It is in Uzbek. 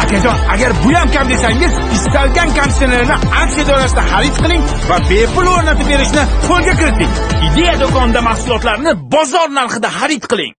Akajon, agar bu ham kam desangiz, istalgan konditsionerni aksiya doirasida xarid qiling va bepul o'rnatib berishni qo'lga kiriting. Ideya do'konida mahsulotlarni bozor narxida xarid qiling.